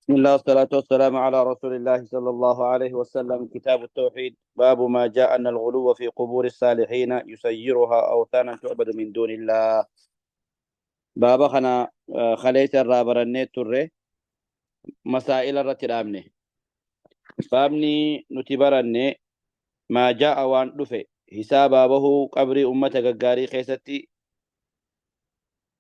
بسم الله والصلاة والسلام على رسول الله صلى الله عليه وسلم. كتاب التوحيد. باب ما جاء أن الغلو في قبور الصالحين يسيرها أوثانا تعبد من دون الله. بابا خنا خليت الرابرني تره مسائل الرترامني بابني نتبرني ما جاء وان دفه حساب به قبر أمة غاري خيستي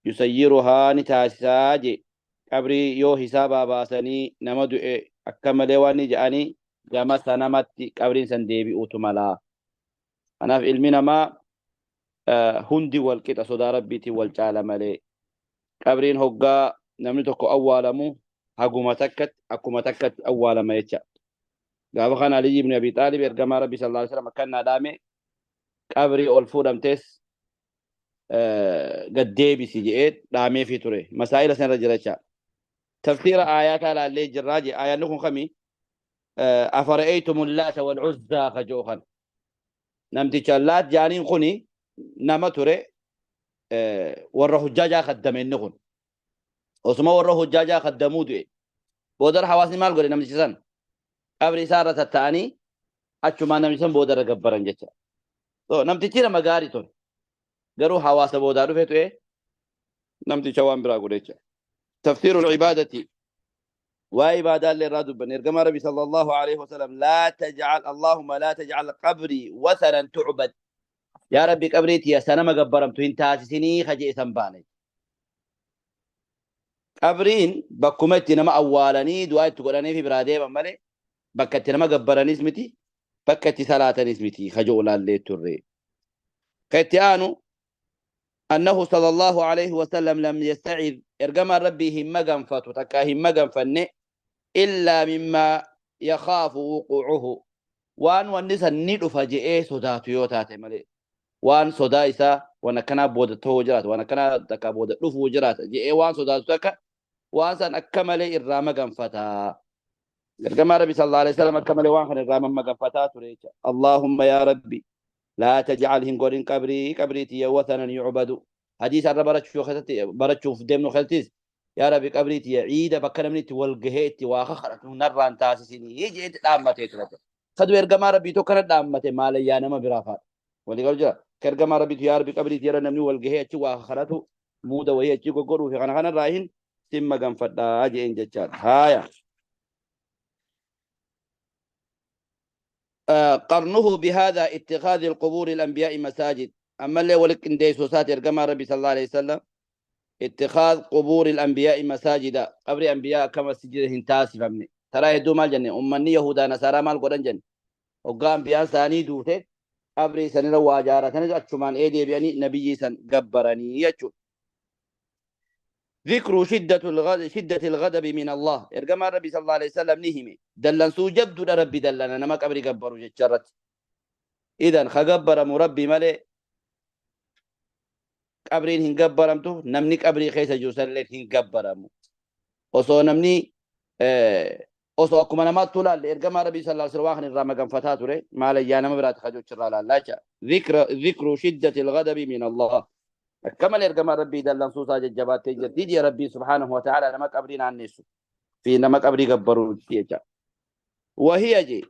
يسيرها نتاساجي qabrii yoo hisaabaa baasanii nama du'e akka malee waan ni je'anii gama sanamatti qabriin san deebi'uutu malaa. Kanaaf ilmi namaa hundi wal qixa sodaa rabbiitiin wal caala malee qabriin hoggaa namni tokko awwaalamu haguma takkatti akkuma takkatti awwaalama jecha. Gaafa kana Aliyyi ibn Abi Xaalib ergamaa Rabbii sallallahu alaihi wasallam akkan naa dhaame qabrii ol fuudhamtes gad deebisi jedhee dhaameefii ture. Masaa'ila sanarra jira jecha. تفسير آيات على اللي جراجي آيات نكون خمي أفرأيتم اللات والعزى خجوخا نمتي اللات جانين خني نما تري ورا حجاجا خدمين نكون وسما ورا حجاجا خدمو دي بودر حواسني مال غوري نمتي سن قبري سارة الثاني أچما نمتي سن بودر گبرن جچا تو نمتي تيرا مغاري تون غرو حواس بودر فيتو ايه نمتي چوان برا غوري تفسير العبادة وعبادة للرادب بن ربي صلى الله عليه وسلم لا تجعل اللهم لا تجعل قبري وثنا تعبد يا ربي قبري يا سنة ما قبرمت انت سني خجي سنباني قبرين بكمتي نما أولاني دعاء تقولاني في برادي بمالي بكتي نما قبراني اسمتي بكتي صلاة اسمتي خجولا اللي تري كتيانو أنه صلى الله عليه وسلم لم يستعذ إرجم ربي هم جنفته تكا هم جنفني إلا مما يخاف وقوعه وان ونسا نيد فجئه صدا تويوتا تملي وان صدا إسا وانا كنا بود توجرات وانا كنا تكا بود لفوجرات جئه وان صدا تكا وان سن أكمل إرام جنفتا إرجم ربي صلى الله عليه وسلم أكمل وان خن إرام جنفتا تريج اللهم يا ربي لا تجعلهم قرين قبري قبريتي وثنا يعبد حديث الرب برتشوف دمنو خلتيس يا ربي قبريتي عيد بكلمني والجهيت واخرت نران تاسسيني يجي دامته ترى خدو ارغما ربي تو كان دامته مال يا نما برافا ولي قال جرا كرغما ربي يا ربي قبريتي يا نمني والجهيت واخرت مودا وهي تشي غغرو في خنا خنا راهين سم غنفدا جين جچا هايا قرنه بهذا اتخاذ القبور الأنبياء مساجد أما اللي ولك إن ديسو ساتر كما ربي صلى الله عليه وسلم اتخاذ قبور الأنبياء مساجد قبر أنبياء كما سجده هنتاسي فمني ترى يدو مال جنة أمني يهودا نصارى مال قرن جنة وقام بيان ثاني دوته قبر سنة رواجارة سنة أتشمان إيدي بياني نبي سن قبرني يجو ذكر شدة الغضب من الله إرجم الربي صلى الله عليه وسلم نهمي دلن سو جبدو ربي دلنا نما قبري قبرو جرت إذن خقبر مربي ملي قبرين هن قبرمتو نمني قبري خيس جوسن لين هن قبرمو وصو نمني وصو أكما نما طلال إرجم الربي صلى الله عليه وسلم واخن الرامة قنفتاتو ما لي أنا مبرات خجو شرا لا ذكر شدة الغضب من الله كما لرجم ربي دلن سوسا جبات تجديد يا ربي سبحانه وتعالى نما قبرين عن نسو في نما قبري قبروا تيجا وهي جي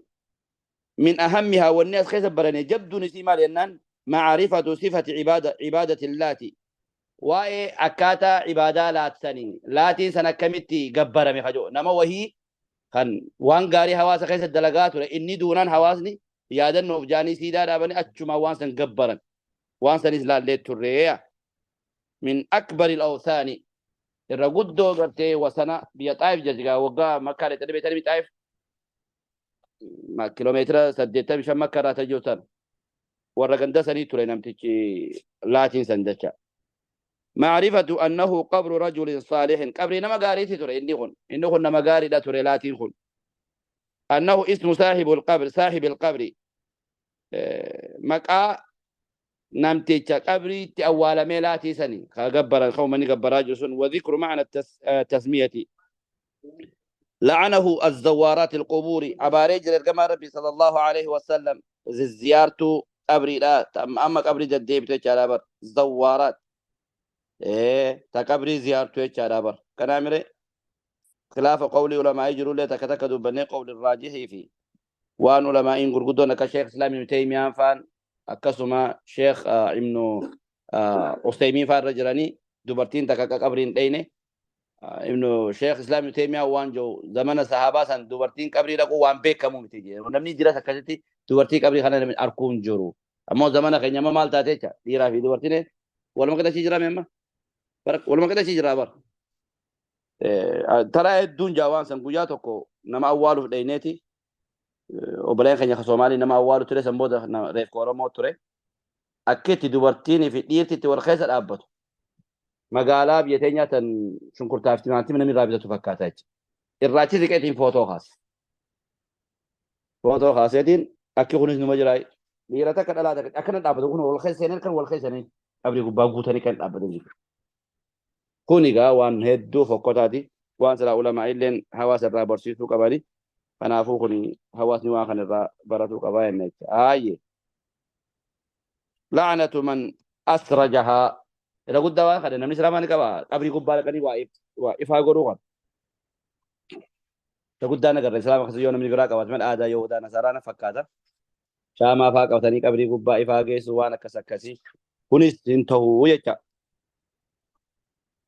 من أهمها والناس خيس برني جبدو نسيما لأنن معرفة صفة عبادة اللاتي واي أكاتا عبادة لاتسني لاتي سنة كمتي قبر مخجو نما وهي خن وان قاري هواس خيس الدلقات إني دونان هواسني يادن نوفجاني سيدا رابني أتشما وان سن قبرن وان سن إسلال ليت الريع من أكبر الأوثان الرجل دوغرتي وسنة بيطايف جزجا وقا مكة لتنبي تنبي طايف ما كيلومتر سديت مش مكة راتجوتن والرجل سني ترى نمتشي لاتين سندشة معرفة أنه قبر رجل صالح قبر نما قاريتي ترى إني خن نما قاري لا ترى لاتين خن أنه اسم صاحب القبر صاحب القبر مكة نمتيجا قبري تأول ميلاتي سني خبر القوم من قبر جسون وذكر معنى التسمية لعنه الزوارات القبور أباريج للجماعة ربي صلى الله عليه وسلم زيارته قبري لا أما قبري جدي بتجاربر زوارات إيه تقبري زيارته تجاربر كنامري Khilaafa qawlii ulamaa'ii jirullee takka takka dubbannee qawli raajihii fi waan ulamaa'iin gurguddoon akka Sheekh Islaam Ibn Taymiyaan faan akkasuma Sheekh Ibnu Usaymiin faan irra jiranii dubartiin takka akka qabrii hin dheyne. Ibnu Sheekh Islaam Ibn Taymiyaan waan jiru zamana sahaabaa san dubartiin qabrii dhaquu waan beekamu miti jedhe. Namni jiras akkasitti dubartii qabrii kana namni arguu hin jiru. Ammoo zamana keenya amma maal taate jecha dhiiraa fi dubartiin waluma qixa achii jiraame amma. Waluma qixa achii jiraa bara. Taraa hedduun jaa waan san guyyaa tokko nama awwaaluuf dheyneeti. Obboleen keenya ka Soomaalii nama awwaalu ture san booda reefka Oromoo ture. Akka itti dubartiin fi dhiirti itti wal keessa dhaabbatu. Magaalaa biyya teenyaa tan shunkurtaa fi timaatima namni irraa bitatu fakkaata jecha. Irraa achi siqeetiin footoo kaase. Footoo kaaseetiin akki kunis numa jira. Dhiira takka dhalaa takka akkana dhaabbatu kun wal keessa seenan kan wal keessa seenan qabrii gubbaa guutanii kan dhaabbatan jechuudha. Kun egaa waan hedduu fokkotaati. Waan silaa ulamaa illeen hawaasa irraa barsiisuu qabani. Kanaafuu kun hawaasni waan kana irraa baratuu qabaa jenna jecha. Haayye. La'anatu man asrajahaa. Irra guddaa waan kana namni islaamaa ni qaba. Qabrii gubbaa dhaqanii waa ifaa godhuu kana. Irra guddaa nagarra islaama keessa yoo namni biraa qabaate malee aadaa Yahudaa Nasaaraa na fakkaata. Shaamaa fa'aa qabatanii qabrii gubbaa ifaa geessu waan akkas akkasii. Kunis hin ta'u jecha.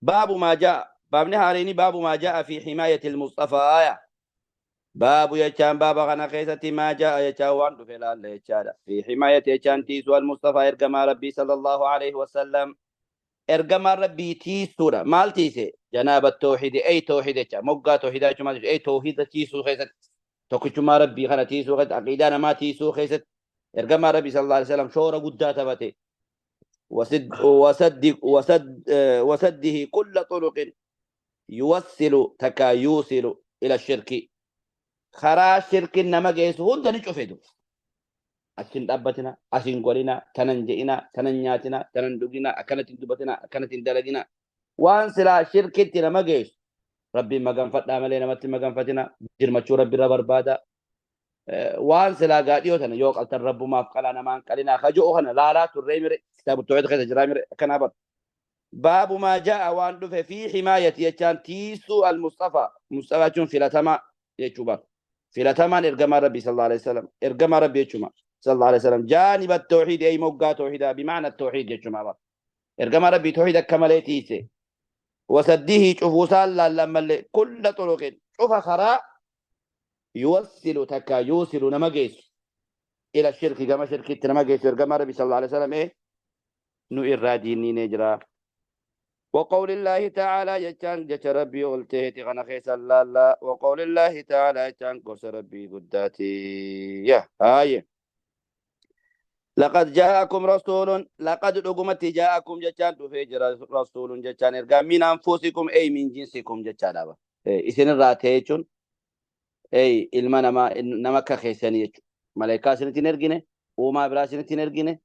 Baabu maa jaa. Baabni haareenii baabu maa jaa fi himaayati al-Mustafaa. Baabu jechaan baaba kana keessatti maa jaa jechaan waan dhufe laalla jechaadha. Fi himaayati jechaan tiisuu al-Mustafaa ergamaa Rabbii sallallahu alaihi wasallam. Ergamaa Rabbii tiisuudha. Maal tiise? Janaaba toohidi. Ey toohid jecha. Moggaa toohidaa jechuun maal jechuudha? Ey toohida tiisuu keessatti. Tokkichummaa Rabbii kana tiisuu keessatti. Aqiidaa namaa tiisuu keessatti. Ergamaa Rabbii sallallahu alaihi wasallam shoora guddaa taphate. Wasaddihi kulla turuqin yuwassilu takka yuusilu ila shirki. Karaa shirkin nama geessu hunda ni cufedu. Achi hin dhaabbatina, as hin godhina, tanan je'ina, tanan nyaatina, tanan dhugina, akkanatti hin dubbatina, akkanatti hin dalagina. Waan silaa shirkitti nama geessu. Rabbiin maganfadhaa malee namatti maganfatina. Jirmachuu Rabbi irra barbaada. Waan silaa gaadhiyoo tana yoo qaltan rabbumaaf qalaa namaan qalinaa kajo'u kana laalaa turree mire kitaabu tawhiid keessa jiraa mire akkanaa bara. Baabu maa jaa'a waan dhufe fi himaayati jechaan tiisuu al-Mustafaa. Mustafaa jechuun filatamaa jechuu bara. Filatamaan ergamaa Rabbii sallallahu alaihi wasallam. Ergamaa Rabbii jechuuma sallallahu alaihi wasallam. Jaaniba tawhiid ay moggaa tawhiidaa bimaana tawhiid jechuuma bara. Ergamaa Rabbii tawhiid akka malee tiise. Wasaddihi cufuusaan laallan malee kulla turuqin cufa karaa yuwassilu takka yuusilu nama geessu ila shirki gama shirkitti nama geessu ergamaa Rabbii sallallahu alaihi wasallam nu irraa diinniinee jira. وقول الله تعالى جتان جت ربي قلته غنا خيس لا لا وقول الله تعالى جتان قرص ربي قداتي يا هاي لقد جاءكم رسول لقد رقمت جاءكم جتان تفجر رسول جتان ارقى من أنفسكم أي من جنسكم جتان إسن الراتيجون أي ilma namaa nama akka keessanii jechuudha. Malaayikaa isinitti hin ergine, uumaa biraa isinitti hin ergine,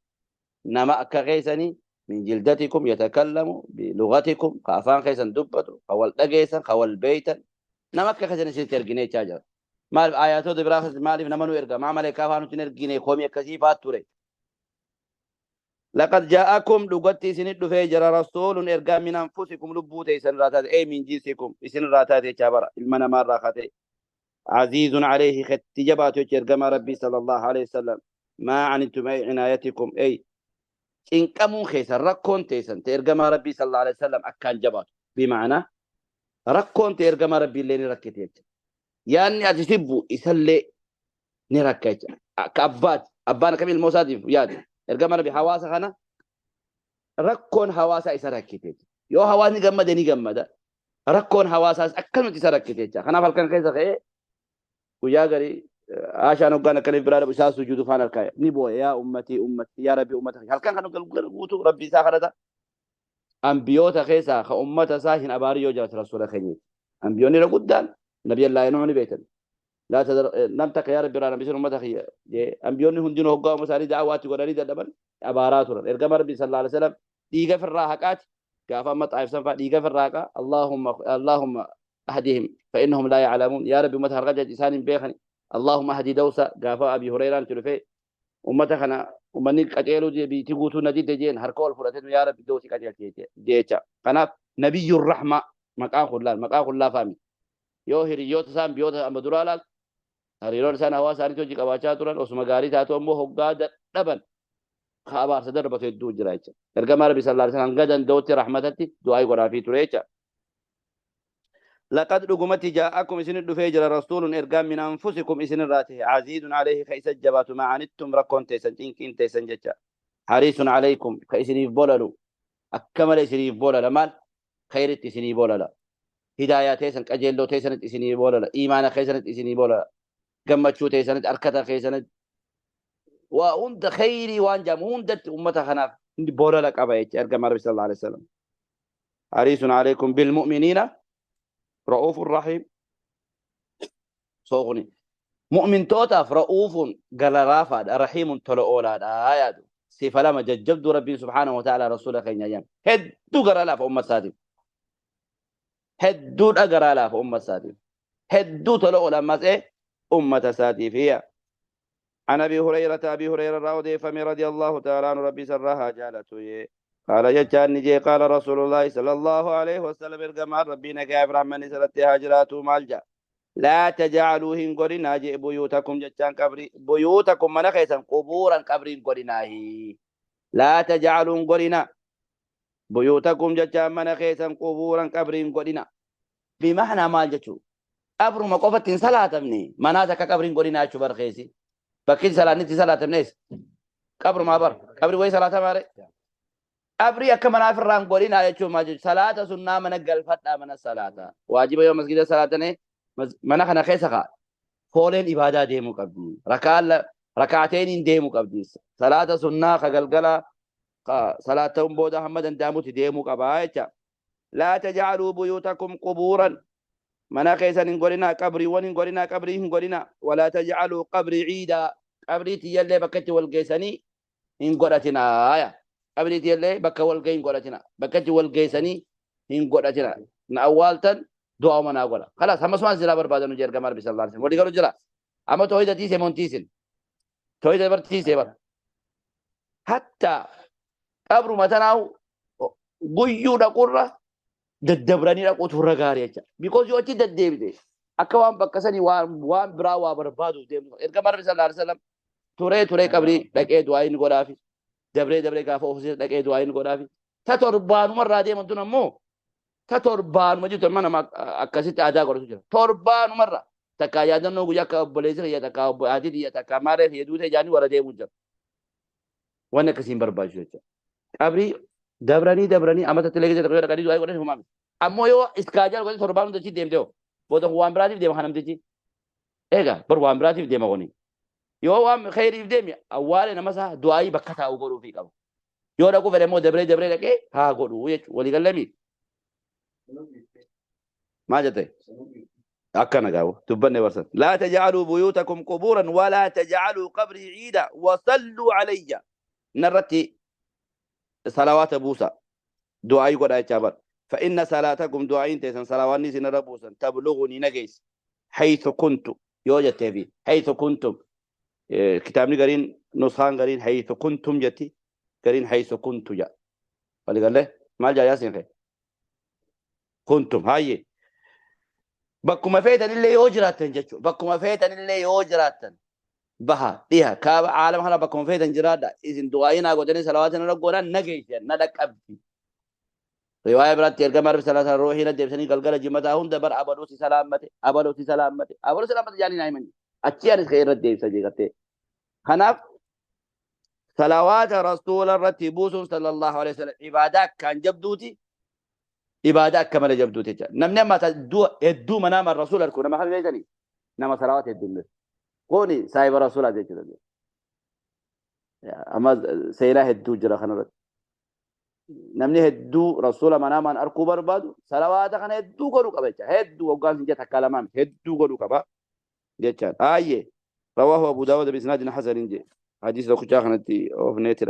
nama akka keessanii min jildatikum yatakallamu bilugatikum ka afaan keessan dubbatu, ka wal dhageessan, ka wal beeytan, nama akka keessan isinitti ergine jechaa jira. Maaliif ayatoota biraa keessatti maaliif nama nu erga? Maa malaayikaa afaan nutti hin ergine komii akkasii faat ture. Laqad jaa'akum dhugatti isinit dhufee jira rasuulun ergaa min anfusikum lubbuu teessan irraa taate ee min jinsikum isin irraa taate jechaa bara ilma namaa irraa kaatee. عزيز عليه ختجبات يرجم ربي صلى الله عليه وسلم ما عنتم أي عنايتكم أي إن كمون خيسا ركون تيسن ترجم ربي صلى الله عليه وسلم أكان جبات بمعنى ركون ترجم ربي اللي نركتيت يعني أتسبوا يسلي نركت كأبات أبانا كميل الموسادي ياد إرجم ربي حواسة خنا ركون حواسة إسركتيت يو حواسة نجمد نجمد ركون حواسة أكلمة إسركتيت خنا فالكن كيسا خي guyyaa garii Aashaan hoggaan akkana biraa dhabu isaa sujuudu faana harkaa ni boo'e yaa ummatii ummatii yaa rabbi ummata halkan kan galgala guutuu rabbi isaa kadhata. Ambiyoota keessaa ka ummata isaa hin abaarin yoo jiraate rasuula keenya. Ambiyoonni irra guddaan nabi Allah Nuhu ni beektan. Laa tadar nam takka yaa rabbi irraa nabbisin ummata kiyya jee ambiyoonni hundinuu hoggaa ummata isaanii da'awaatti godhanii dadhaban abaaraa turan. Ergama rabbi sallallahu alaihi wasallam dhiiga firraa haqaati gaafa amma xaayif san fa'aa dhiiga firraa haqaa Allahumma Allahumma أهدهم فإنهم لا يعلمون يا ربي أمتها الرجل إسان بيخني اللهم أهدي دوسا قافا أبي هريرة تلفي أمتها خنا أمني قتيلو دي بيتي ندي دجين هركول فرتين يا ربي دوسي قتيل ديتا قناف نبي الرحمة مقام الله مقام الله فامي Yoo hiriyoota isaan biyyoota amma duraa laal, hariiroon isaan hawaasa isaaniitti hojii qabaachaa turan osuma gaarii taatu, ammoo hoggaa dadhaban ka abaarsa darbatu hedduu jira jecha. Ergamaa Rabbi sallallahu alaihi wasallam hanga danda'utti rahmatatti du'aa godhaafii ture jecha. لقد dhugumatti جاءكم isin dhufee jira رسول ergaan من أنفسكم isin irraa tahe، عزيز عليه ka isa jabaatu ما عنتم rakkoon teessan, cinqiin teessan jecha، حريص عليكم ka isiniif bolalu, akka malee isiniif bolala. Maal khayritti isinii bolala, hidaayaa teessan, qajeelloo teessanitti isinii bolala, iimaana keessanitti isinii bolala, gammachuu teessanitti, arkata keessanitti, waa hunda, khayrii waan jaamu hundatti ummata kanaaf bolala qaba jecha ergamaa Rabbi sallallahu alaihi wasallam. حريص عليكم بالمؤمنين رؤوف رحيم. Sookuni mu'mintootaaf رؤوف galaraafaadha, رحيم tola oolaadha. Yaadu sifa lama jajjabduu Rabbiin subhaanahu wa ta'ala rasuula keenya yam. Hedduu gara laafa ummat isaatiif, hedduudha garaa laafa ummat isaatiif, hedduu tola oola ammas ummata isaatiif hiya. عن أبي هريرة، أبي هريرة راودي فمي رضي الله تعالى عنه، ربي سرها جالته، قال جتان نجي قال رسول الله صلى الله عليه وسلم، ergamaan Rabbii nagaa رحمن سلتي هاجراتو مالجا، لا تجعلوا hin godhinaa jee بيوتكم jechaan qabrii، بيوتكم mana keessan، قبورا qabrii hin godhinaahi. لا تجعلوا hin godhina بيوتكم jechaan mana keessan قبورا qabrii hin godhina. بمعنى maal jechuu? Qabruma qofatti hin salaatamne, manaas akka qabrii hin godhinaa jechuu. Barkeessi bakki salaannitti salaatamnes qabrumaa bar, qabri wayi salaatamaare. Qabrii akka manaaf irraa hin godhinaa jechuun maal jechuudha? Salaata sunnaa mana galfadhaa, mana salaata waajiba yoo masgida salaatane mana kana keessa kaa fooleen ibaadaa deemuu qabdi, rakaan rakaateeniin deemuu qabdi, salaata sunnaa ka galgala ka salaata'uun booda hamma danda'amutti deemuu qabaa jecha. لا تجعلوا بيوتكم قبورا mana keessan hin godhinaa, qabriiwwan hin godhinaa, qabrii hin godhinaa. ولا تجعلوا قبري عيدا qabrii tiyyallee bakka itti wal geessanii hin godhatinaa. Ya qabrii tiyyallee bakka wal gahii hin godhatinaa, bakka itti wal geessanii hin godhatinaa. Na awwaaltan du'a manaa godha. خلاص, hamma silaa barbaadanu jee ergamaa Rabbi sallallahu alaihi wasallam. Walii galu jira. Amma toohida tiisee moo hin tiisin? Toohida bar tiisee bar. Hatta qabruma tanaahu guyyuu dhaqurra daddabranii dhaquutu irra gaarii jecha. Because yoo achi deddeebite akka waan bakka sanii waan biraa waa barbaaduuf deemtu. Ergamaa Rabbi sallallahu alaihi wasallam turee turee qabrii dhaqee du'aa inni godhaafi. Dabree dabree gaafa ofiisee dhaqee du'aa inni godhaafi. Ta torbaanuma irraa deeman tun ammoo ta torbaanuma jirtu, amma nama akkasitti aadaa godhatu jira. Torbaanuma irra takkaa yaadannoo guyyaa akka obboleessi kiyya takkaa obbo haati kiyya takkaa maaree kiyya duutee jaanii warra deemuu jira. Wanni akkasii hin barbaachisu jecha. Qabrii dabranii dabranii amata illee keessa tokko dhaqanii du'aa godhanii homaa miti. Ammoo yoo iskaajaa godhanii torbaan hunda achi deemtee hoo, booda kun waan biraatiif deema kan namtichi. Egaa bar waan biraatiif deema kuni. Yoo waan kheyriif deemi, awwaale nama isaa du'aayii bakka taa'u godhuufii qaba. Yoo dhaquu fedhe immoo dabree dabree dhaqee haa godhu jechuudha. Walii gallamii? Maal jette? Akkana gaawo dubbanne barsan. لا تجعلوا بيوتكم قبورا ولا تجعلوا قبري عيدا وصلوا علي narratti salawaata buusa, du'aayii godhaa jechaa bar. فإن صلاتكم du'aayiin teessan, salawaanni isin irra buusan, تبلغني nageessi حيث كنت yoo jettee fi حيث كنتم. Kitaabni gariin, nuskaan gariin حيث كنتم jetti, gariin حيث كنت jedha. Walii gallee? Maal jaa yaasiin kee? كنتم hayyee, bakkuma feetanillee yoo jiraattan jechuudha. Bakkuma feetanillee yoo jiraattan, baha, dhiha, kaaba, aalama kana bakkuma feetan jiraadha, isin du'aayii naa godhanii salawaatiin irra godhan nageessan, na dhaqqabdi. Riwaaya biratti ergama Rabbi sallallahu alaihi wasallam ruuhii na deebisanii galgala jimataa hunda bar abaluu si salaammate, abaluu si salaammate, abaluu salaammate jaanii naa himan, achi anis ka'ee irra deebisa jeeqattee. Kanaaf salawaata rasuula irratti buusuun sallallahu alaihi wasallam ibaadaa akkaan jabduuti, ibaadaa akka malee jabduuti jecha. Namni amma hedduu manaamaan rasuula arku nama kam beektanii? Nama salawaata hedduu kuni saahiba rasuulaa jechuudha. Amma seenaa hedduu jira kanarratti. Namni hedduu rasuula manaamaan arkuu barbaadu salawaata kana hedduu godhuu qaba jecha. Hedduu hoggaan sin jetta, takka lamaan hedduu godhuu qaba jechaan. Aayyee, رواه أبو داود بإسناد حسن جي. حديث لو كنت أوفنيت.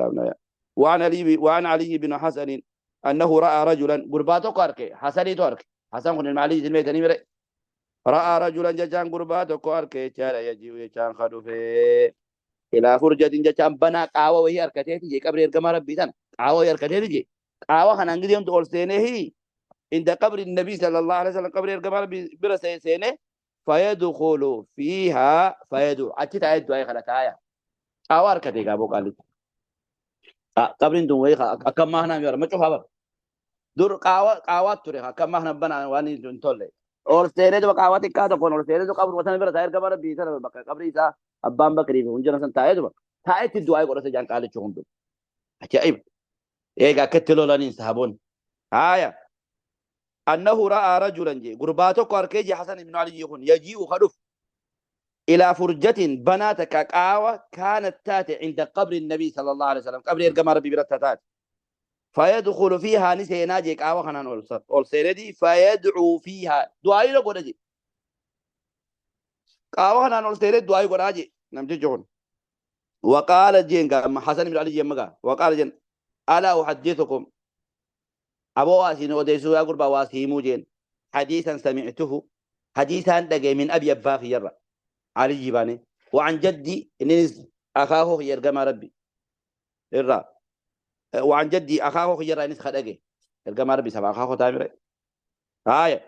وعن علي بن حسن أنه رأى رجلا gurbaa tokko arke, حسني arke, حسن kun ilma علي ilmeetanii, رأى رجلا jechaan gurbaa tokko arke jechaadha, يجيء jechaan ka dhufe إلى فرجة jechaan banaa qaawa wayii harkateeti jee. Qabri ergamaa Rabbii tana qaawa wayii harkateeti jee. Qaawa kanaan gidee ol seenee عند قبر النبي صلى الله عليه وسلم قبر القبر بira seene فيدخل فيها فيدعو achi taa'ee du'aa kadhata. Qaawwa harkate gaaboo qaalitti. Qabriin tun wayii akka ammaa kanaa miti maccufa bara. Dur qaawwaa ture akka ammaa kana banaa waan hin tolle. Ol seenee duba qaawwaa xiqqaa tokkoon ol seenee duba qabruma sana bira taa'ee erga bara biyya sana bakka qabrii isaa abbaan bakrii fi hundina san taa'ee duba taa'etti du'aa godhate jaan qaalichi hundu. Ajaa'iba! Eega akkatti lolaniin sahaboonni. Haaya. أنه رأى رجلا جي قرباتك أركيجي حسن بن علي يكون يجيء خلف إلى فرجة بناتك قاوة كانت تاتي عند قبر النبي صلى الله عليه وسلم قبر القمر ربي برتاتات فيدخل فيها نسي قاوة خنان أول سيردي فيدعو فيها دعاء له قولي قاوة خنان أول سيردي دعاء قولي نمتي جون. وقال جين حسن بن علي جين وقال جين ألا أحدثكم أبو واسين وديسو يا قربا واسيمو جين حديثا سمعته حديثا دقي من أبي أباخي يرى علي جيباني وعن جدي إني أخاه يرقم ربي يرى وعن جدي أخاه يرى إني خدقي يرقم ربي سبع أخاه تامر هاي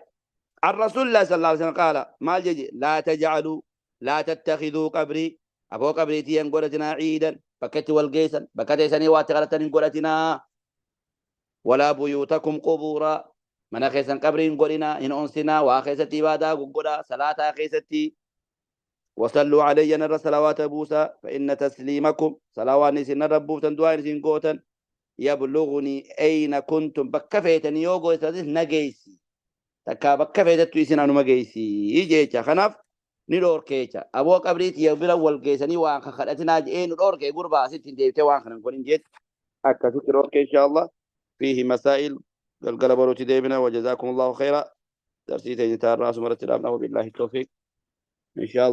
الرسول الله صلى الله عليه وسلم قال ما الجدي لا تجعلوا لا تتخذوا قبري أبو قبري تيان قولتنا عيدا بكت والقيسا بكت سني واتغلتن قولتنا ولا بيوتكم قبورا من خيسن قبرين قولنا إن أنسنا وخيستي بادا قولا صلاة خيستي وصلوا علي نرى صلوات بوسى فإن تسليمكم صلوات نسين ربو تندوان نسين قوتا يبلغني أين كنتم بكفيتني يوغو يستطيع نجيسي تكا بكفيتتو يسين أنو مجيسي يجيتا خناف ندور كيتا أبو قبريت يبلا والقيسني وان خلتنا جئين ندور كي قربا ستين ديبتي وان خنقولين جيت أكا تكرور إن شاء الله فيه مسائل قلقل بروتي ديبنا وجزاكم الله خيرا. درسي تيجي الراس مرة وبالله التوفيق إن شاء الله.